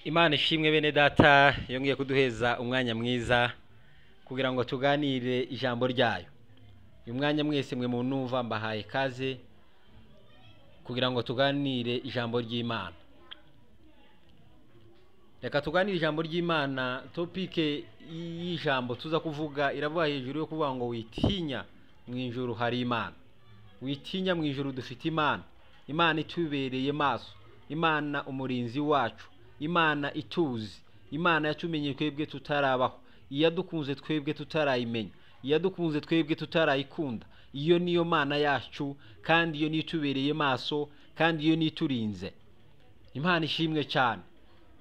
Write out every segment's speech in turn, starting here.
Imana ishimwe bene data yongeye kuduheza umwanya mwiza kugira ngo tuganire ijambo ryayo. Uyu mwanya mwese mwe munumva mbahaye ikaze kugira ngo tuganire ijambo ry'Imana. Reka tuganire ijambo ry'Imana. Topike y'ijambo tuza kuvuga iravuga hejuru yo kuvuga ngo witinya, mu ijuru hari Imana. Witinya, mu ijuru dufite Imana. Imana itubereye maso, Imana umurinzi wacu, Imana ituzi, Imana yatumenye twebwe tutarabaho, iyadukunze twebwe tutarayimenya, iyadukunze twebwe tutarayikunda. Iyo niyo Mana yacu, kandi iyo niyo itubereye maso, kandi iyo niyo iturinze. Imana ishimwe cyane.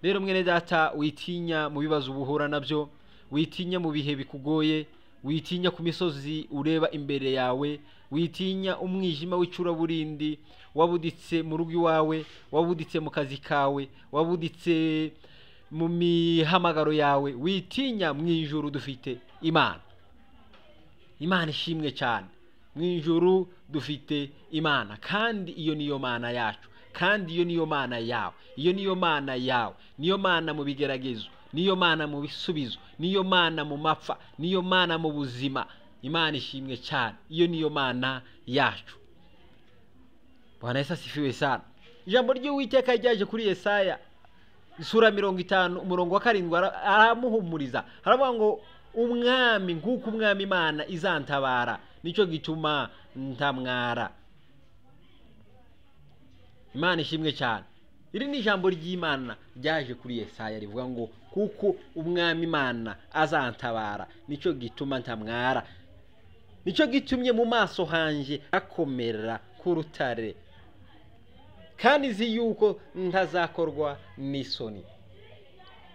Rero mwene data, witinya mu bibazo ubuhura nabyo, witinya mu bihe bikugoye, witinya ku misozi ureba imbere yawe, witinya umwijima w'icuraburindi wabuditse mu rugo iwawe, wabuditse mu kazi kawe, wabuditse mu mihamagaro yawe. Witinya, mu ijuru dufite Imana. Imana ishimwe cyane. Mu ijuru dufite Imana, kandi iyo niyo Mana yacu, kandi iyo niyo Mana yawe, iyo niyo Mana yawe, niyo Mana mu bigeragezo, niyo Mana mu bisubizo, niyo Mana mu mapfa, niyo Mana mu buzima. Imana ishimwe cyane. Iyo niyo Mana yacu. Bwana Yesu asifiwe sana. Ijambo ry'Uwiteka ryaje kuri Yesaya isura 50 umurongo wa 7, aramuhumuriza, aravuga ngo umwami, nk'uko umwami Imana izantabara, nicyo gituma ntamwara. Imana ishimwe cyane. Iri ni ijambo ry'Imana ryaje kuri Yesaya rivuga ngo kuko umwami Imana azantabara, nicyo gituma ntamwara, nicyo gitumye mu maso hanje akomera k'urutare, kandi nzi yuko ntazakorwa n'isoni.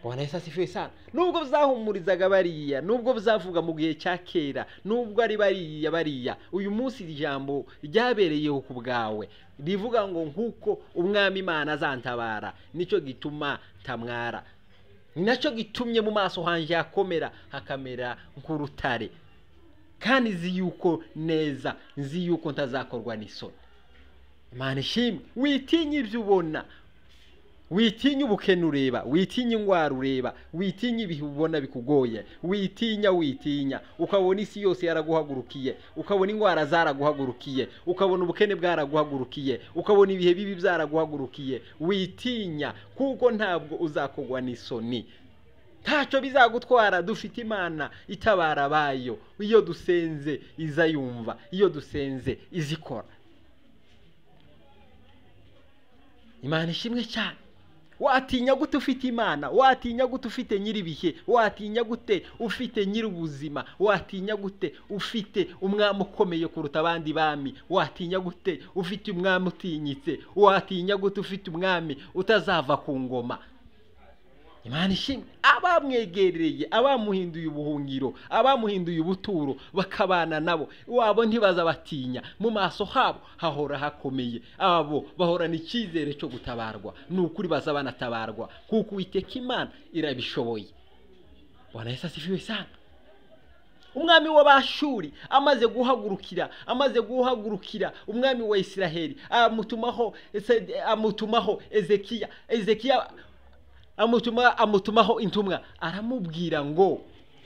Bwana Yesu asifiwe sana. Nubwo byahumurizaga bariya, nubwo byavuga mu gihe cya kera, nubwo ari bariya bariya, uyu munsi ijambo ryabereyeho ku bwawe rivuga ngo nkuko umwami Imana azantabara, nicyo gituma ntamwara, ni nacyo gitumye mu maso hanje hakomera hakamera nk'urutare, kandi nzi yuko neza, nzi yuko ntazakorwa n'isoni. Imana ishimwe. Witinya ibyo ubona, witinya ubukene ureba, witinya indwara ureba, witinya ibihe ubona bikugoye, witinya, witinya ukabona isi yose yaraguhagurukiye, ukabona indwara zaraguhagurukiye, ukabona ubukene bwaraguhagurukiye, ukabona ibihe bibi byaraguhagurukiye. Witinya, kuko ntabwo uzakorwa n'isoni, ntacyo bizagutwara. Dufite Imana itabara abayo, iyo dusenze iza yumva, iyo dusenze izikora. Imana ishimwe cyane. Watinya gute ufite Imana? Watinya gute ufite nyir'ibihe? Watinya gute ufite nyir'ubuzima? Watinya gute ufite umwami ukomeye kuruta abandi bami? Watinya gute ufite umwami utinyitse? Watinya gute ufite umwami utazava ku ngoma? Imana ishimwe. Abamwegereye, abamuhinduye ubuhungiro, abamuhinduye ubuturo, bakabana nabo, wabo ntibaza batinya, mu maso habo hahora hakomeye. Abo bahorana icyizere cyo gutabarwa, ni ukuri baza banatabarwa, kuko Uwiteka Imana irabishoboye. Bwana Yesu asifiwe sana. Umwami w'Abashuri amaze guhagurukira umwami wa Isiraheli, amutumaho Ezekiya, Ezekiya amutumaho intumwa, aramubwira ngo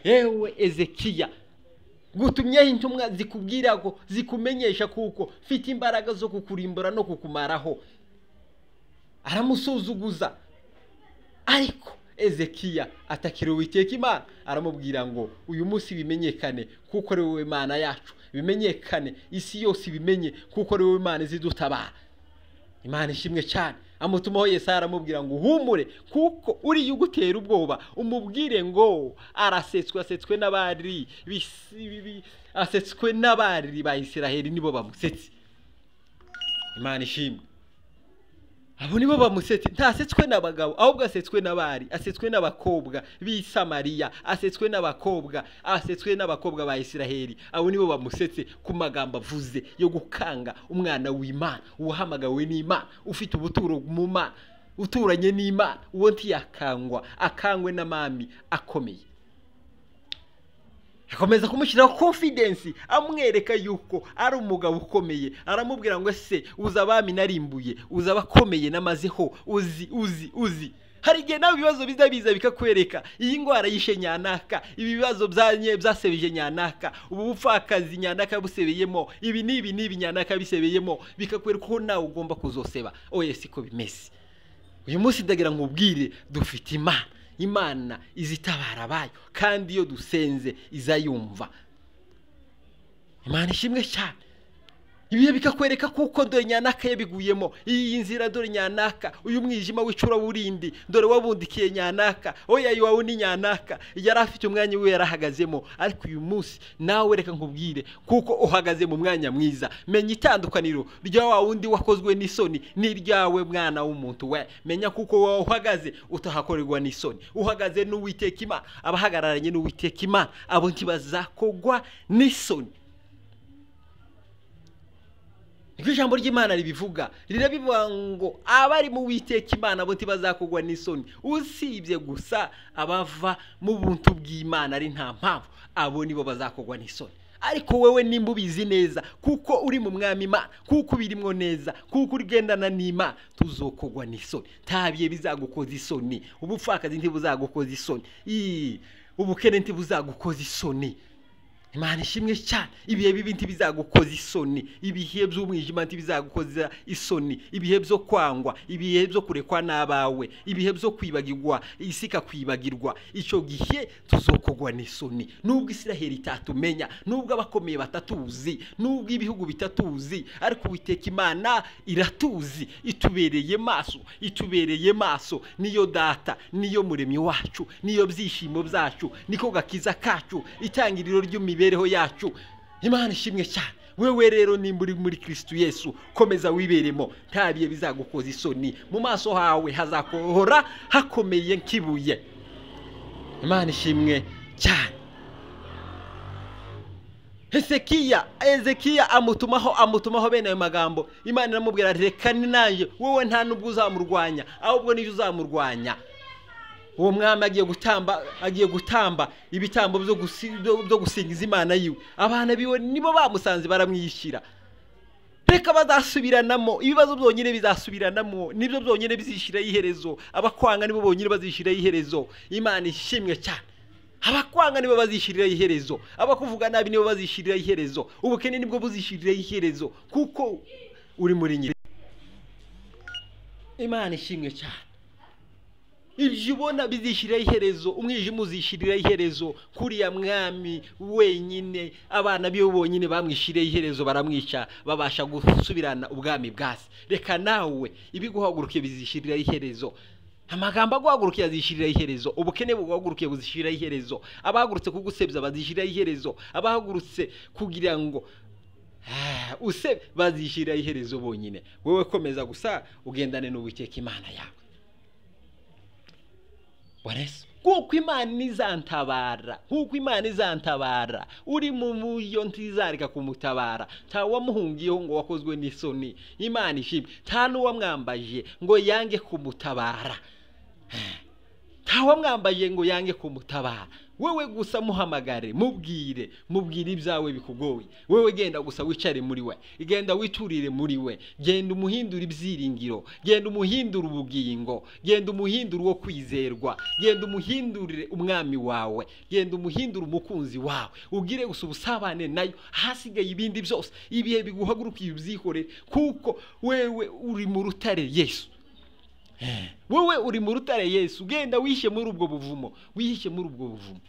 yewe Ezekiya, gutumyeho intumwa zikubwira ko zikumenyesha kuko mfite imbaraga zo kukurimbura no kukumaraho. Aramusuzuguza, ariko Ezekiya atakira Uwiteka Imana, aramubwira ngo uyu munsi bimenyekane kuko ari wowe Imana yacu, bimenyekane isi yose ibimenye kuko ari wowe Imana izidutabara. Imana ishimwe cyane. Amutumaho Yesaya aramubwira ngo uhumure, kuko uriya ugutera ubwoba umubwire ngo arasetswe, asetswe n'abari asetswe n'abari ba Isiraheli, nibo bamusetse. Imana ishimwe. Abo nibo bamusetse, ntasetswe n'abagabo, ahubwo asetswe n'abari, asetswe n'abakobwa b'i Samariya, asetswe n'abakobwa, asetswe n'abakobwa ba Isiraheli. Abo nibo bamusetse ku magambo avuze yo gukanga umwana w'Imana, uwahamagawe n'Imana, ufite ubuturo mu Mana, uturanye n'Imana, uwo ntiyakangwa, akangwe n'amami akomeye. Akomeza kumushyiraho confidence, amwereka yuko ari umugabo ukomeye. Aramubwira ngo ese uzi abami narimbuye, uzi abakomeye namazeho, uzi uzi uzi. Hari igihe nawe ibibazo biza biza bikakwereka iyi ndwara yishe nyanaka, ibi bibazo byasebeje nyanaka, ubu bupfakazi nyanaka busebeyemo, ibi n'ibi n'ibi nyanaka bisebeyemo, bikakwereka ko nawe ugomba kuzoseba. Oya, siko bimeze. Uyu munsi ndagira nkubwire, dufite Imana. Imana izitabara abayo, kandi iyo dusenze izayumva. Imana ishimwe cyane. Ibihe bikakwereka kuko dore nyanaka yabiguyemo, iyi nzira dore nyanaka, uyu mwijima w'icuraburindi dore wabundikiye nyanaka, oya iwawe ni nyanaka, yari afite umwanya we yarahagazemo. Ariko uyu munsi nawe reka nkubwire, kuko uhagaze mu mwanya mwiza. Menya itandukaniro rya wa wundi wakozwe n'isoni n'iryawe mwana w'umuntu we. Menya kuko wowe uhagaze utahakorerwa n'isoni, uhagaze n'Uwiteka Imana. Abahagararanye n'Uwiteka Imana abo ntibazakogwa n'isoni. Niko ijambo ry'Imana ribivuga, rirabivuga ngo abari mu Uwiteka Imana bo ntibazakogwa n'isoni, usibye gusa abava mu buntu bw'Imana ari nta mpamvu, abo nibo bazakogwa n'isoni. Ariko wewe nimba ubizi neza kuko uri mu mwami Imana, kuko ubirimwo neza, kuko ugendana n'Imana, tuzokogwa n'isoni. Nta bihe bizagukoza isoni, ubupfakazi ntibuzagukoza isoni, ubukene ntibuzagukoza isoni. Imana ishimwe cyane. Ibihe bibi ntibizagukoza isoni, ibihe by'umwijima ntibizagukoza isoni, ibihe byo kwangwa, ibihe byo kurekwa n'abawe, ibihe byo kwibagirwa, isi ikakwibagirwa, icyo gihe tuzokogwa n'isoni. Nubwo Isiraheli itatumenya, nubwo abakomeye batatuzi, nubwo ibihugu bitatuzi, ariko Uwiteka Imana iratuzi, itubereye maso, itubereye maso. Niyo data, niyo muremyi wacu, niyo byishimo byacu, niko gakiza kacu, itangiriro ry'imibereho yacu. Imana ishimwe cyane. Wewe rero nimba uri muri Kristo Yesu, komeza wiberemo, nta bihe bizagukoza isoni, mu maso hawe hazakohora hakomeye nk'ibuye. Imana ishimwe cyane. Hezekiya amutumaho bene ayo magambo. Imana iramubwira, reka ni nanjye, wowe nta nubwo uzamurwanya, ahubwo niyo uzamurwanya. Uwo mwami agiye gutamba ibitambo byo gusingiza Imana yiwe. Abana biwe nibo bamusanze baramwishyira. Reka bazasubiranamo, ibibazo byonyine bizasubiranamo, nibyo byonyine bizishira iherezo. Abakwanga nibo bonyine bazishira iherezo. Imana ishimwe cyane. Abakwanga nibo bazishirira iherezo, abakuvuga nabi nibo bazishirira iherezo, ubukene nibwo buzishirira iherezo, kuko uri muri nyiri. Imana ishimwe cyane. Ibyo ubona bizishirira iherezo, umwijima uzishirira iherezo. Kuriya mwami wenyine, abana biwe bonyine bamwishiriye iherezo, baramwica, babasha gusubirana ubwami bwase. Reka nawe ibiguhagurukiye bizishirira iherezo. Amagambo aguhagurukiye azishirira iherezo, ubukene buguhagurukiye buzishirira iherezo, abahagurutse kugusebya bazishirira iherezo, abahagurutse kugira ngo use bazishirira iherezo bonyine. Wewe komeza gusa ugendane n'Uwiteka Imana yawe. Kuko Imana izantabara, kuko Imana izantabara, uri mu muyo ntizareka kumutabara. Nta wamuhungiyeho ngo wakozwe n'isoni. Imana ishimwe. Nta n'uwamwambaje ngo yange kumutabara, nta wamwambaje ngo yange kumutabara. Wewe gusa muhamagare, mubwire ibyawe bikugoye. Wewe genda gusa wicare muri we, genda witurire muri we, genda umuhindura ibyiringiro, genda umuhindura ubugingo, genda umuhindura uwo kwizerwa, genda umuhindurire umwami wawe, genda umuhindura umukunzi wawe, ugire gusa ubusabane nayo. Hasigaye ibindi byose ibihe biguhagurukiye ubyihorere, kuko wewe uri mu rutare Yesu. Wewe uri mu rutare Yesu. Genda wihishe muri ubwo buvumo, wihishe muri ubwo buvumo,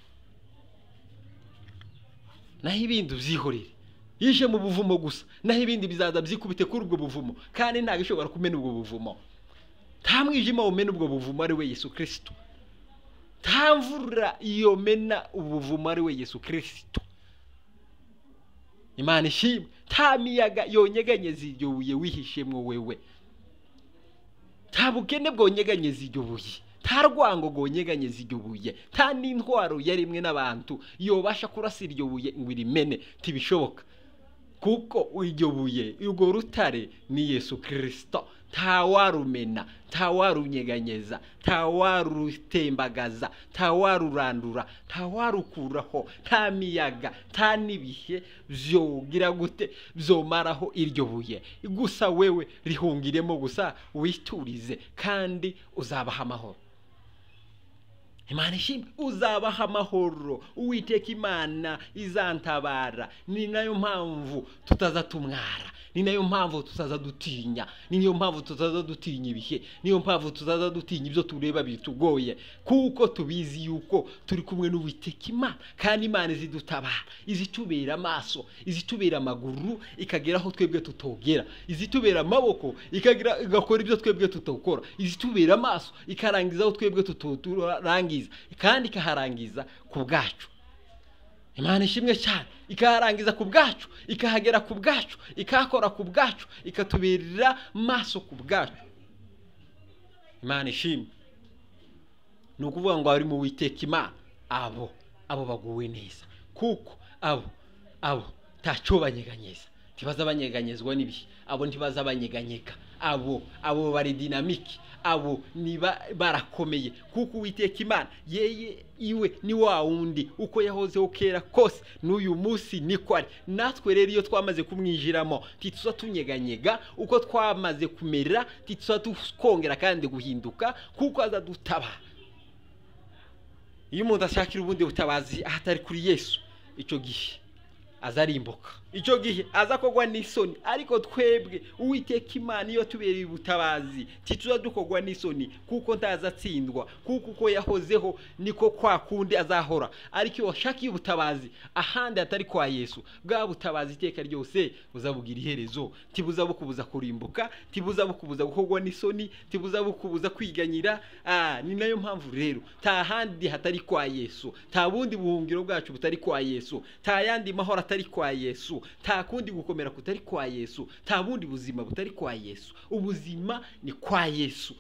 naho ibindi ubyihorere. Yishe mu buvumo gusa, naho ibindi bizaza byikubite kuri ubwo buvumo, kandi ntabwo ishobora kumena ubwo buvumo. Nta mwijima umena ubwo buvumo ari we Yesu Kristo, nta mvura yomena ubuvumo ari we Yesu Kristo. Imana ishimwe. Nta miyaga yonyeganyeza iryo buye wihishemwo wewe, nta bukene bwonyeganyeza iryo buye, nta rwango rwonyeganyeza iryo buye, nta n'intwaro yarimwe n'abantu yobasha kurasa iryo buye ngo irimene. Ntibishoboka, kuko iryo buye, urwo rutare ni Yesu Kristo. Nta warumena, nta warunyeganyeza, nta warutembagaza, nta warurandura, nta warukuraho, nta miyaga, nta n'ibihe byogira gute byomaraho iryo buye. Gusa wewe rihungiremo gusa, witurize, kandi uzabaha amahoro. Imana ishimwe, uzabaha amahoro. Uwiteka Imana izantabara. Ni nayo mpamvu tutaza tumwara, ni nayo mpamvu tutaza dutinya, ni nayo mpamvu tutaza dutinya ibihe, niyo mpamvu tutaza dutinya ibyo tureba bitugoye, kuko tubizi yuko turi kumwe n'Uwiteka Imana, kandi Imana izidutabara, izitubera amaso, izitubera amaguru, ikagera aho twebwe tutogera, izitubera amaboko, igakora ibyo twebwe tutokora, izitubera amaso, ikarangiza aho twebwe tutorangiza, kandi ikaharangiza ku bwacu. Imana ishimwe cyane, ikaharangiza ku bwacu, ikahagera ku bwacu, ikahakora ku bwacu, ikatuberera maso ku bwacu. Imana ishimwe. Ni ukuvuga ngo abari mu Uwiteka Imana abo baguwe neza, kuko abo ntacyo banyeganyeza, ntibaza banyeganyezwa n'ibihe, abo ntibaza banyeganyega, abo bari dinamiki, abo niba barakomeye, kuko Uwiteka Imana yeye iwe ni wa wundi uko yahozeho kera kose n'uyu munsi niko ari. Natwe rero iyo twamaze kumwinjiramo ntituza tunyeganyega, uko twamaze kumera ntituza tukongera kandi guhinduka, kuko azadutabara. Iyo umuntu ashakira ubundi butabazi ahatari kuri Yesu, icyo gihe azarimbuka, icyo gihe azakogwa n'isoni. Ariko twebwe Uwiteka Imana iyo tubereye ubutabazi ntituza dukogwa n'isoni, kuko ntazatsindwa, kuko uko yahozeho niko kwa kundi azahora. Ariko iyo washakiye ubutabazi ahandi hatari kwa Yesu, bwa butabazi iteka ryose buzabugira iherezo. Ntibuza bukubuza kurimbuka, ntibuza bukubuza gukogwa n'isoni, ntibuza bukubuza kwiganyira. Ni nayo mpamvu rero nta handi hatari kwa Yesu, nta bundi buhungiro bwacu butari kwa Yesu, nta yandi mahoro atari kwa Yesu, nta kundi gukomera kutari kwa Yesu, nta bundi buzima butari kwa Yesu. Ubuzima ni kwa Yesu.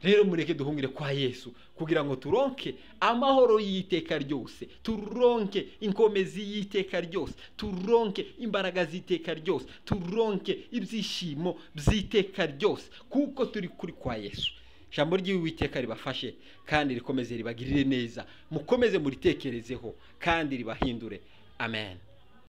Rero mureke duhungire kwa Yesu kugira ngo turonke amahoro y'iteka ryose, turonke inkomezi y'iteka ryose, turonke imbaraga z'iteka ryose, turonke ibyishimo by'iteka ryose, kuko turi kuri kwa Yesu. Ijambo ry'Uwiteka ribafashe kandi rikomeze ribagirire neza, mukomeze muritekerezeho kandi ribahindure. Amen.